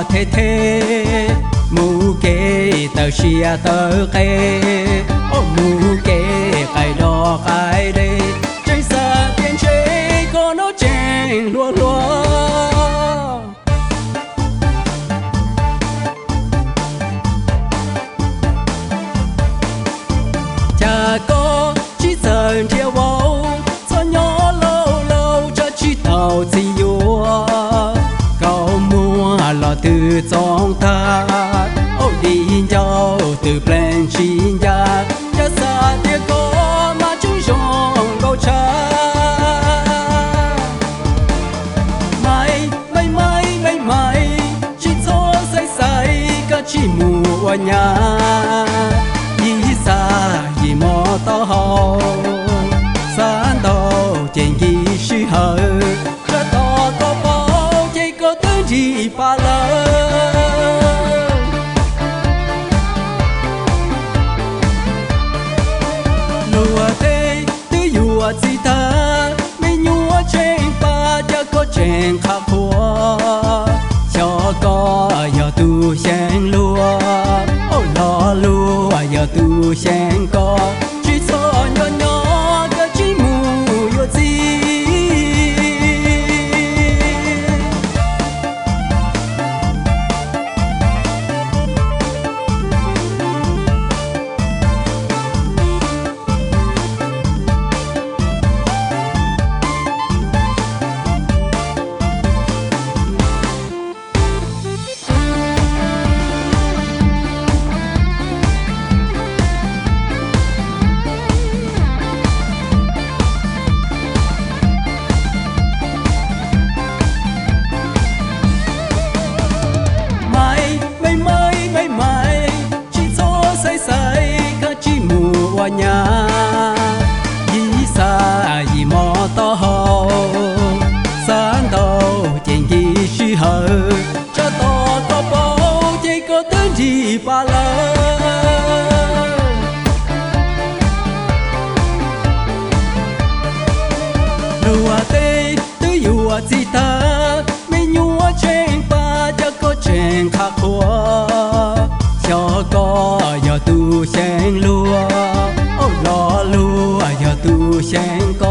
Theb theb mus kev taw sia taw qe, mus kev qaij dog qaij de, tseem xav tias ntshe koj no tseem hluas hluas. Cas koj tsis txawj nrhiav vauv, txhob nyob laus laus tsam tsis tau txiv yuav. Kau muag los twb txoov tag, ua di ncauj twb pleev tsis ncaj, cas xav tias koj mas tseem zoo nkauj tshaj. Maiv, maiv, maiv, maiv, maiv, tsis txhob xaiv xaiv, koj tsis mus ua nyab. Yim xav yim mob taub hau, xav ntau ces nkim sij hawm, tsam tos koj paub ces koj twb nrig pas lawm. Luag tej twb yuav txiv tag, me nyuam tseem pab, cas koj tseem qhav qhuas. Xyov koj yog tus xyeej luag, los luag yog tus xyeej koj. Tsis txhob nyob nyob, koj tsis mus yuav txiv. Maiv, maiv, maiv, maiv, maiv, tsis txhob xaiv xaiv, koj tsis mus ua nyab. Yim xav yim mob taub hau, xav ntau ces nkim sij hawm, tsam tos koj paub ces koj twb nrig pas lawm. Luag tej twb yuav txiv tag, me nyuam tseem pab, cas koj tseem qhav qhuas. Xyov koj yog tus xyeej luag, los luag yog tus xyeej koj.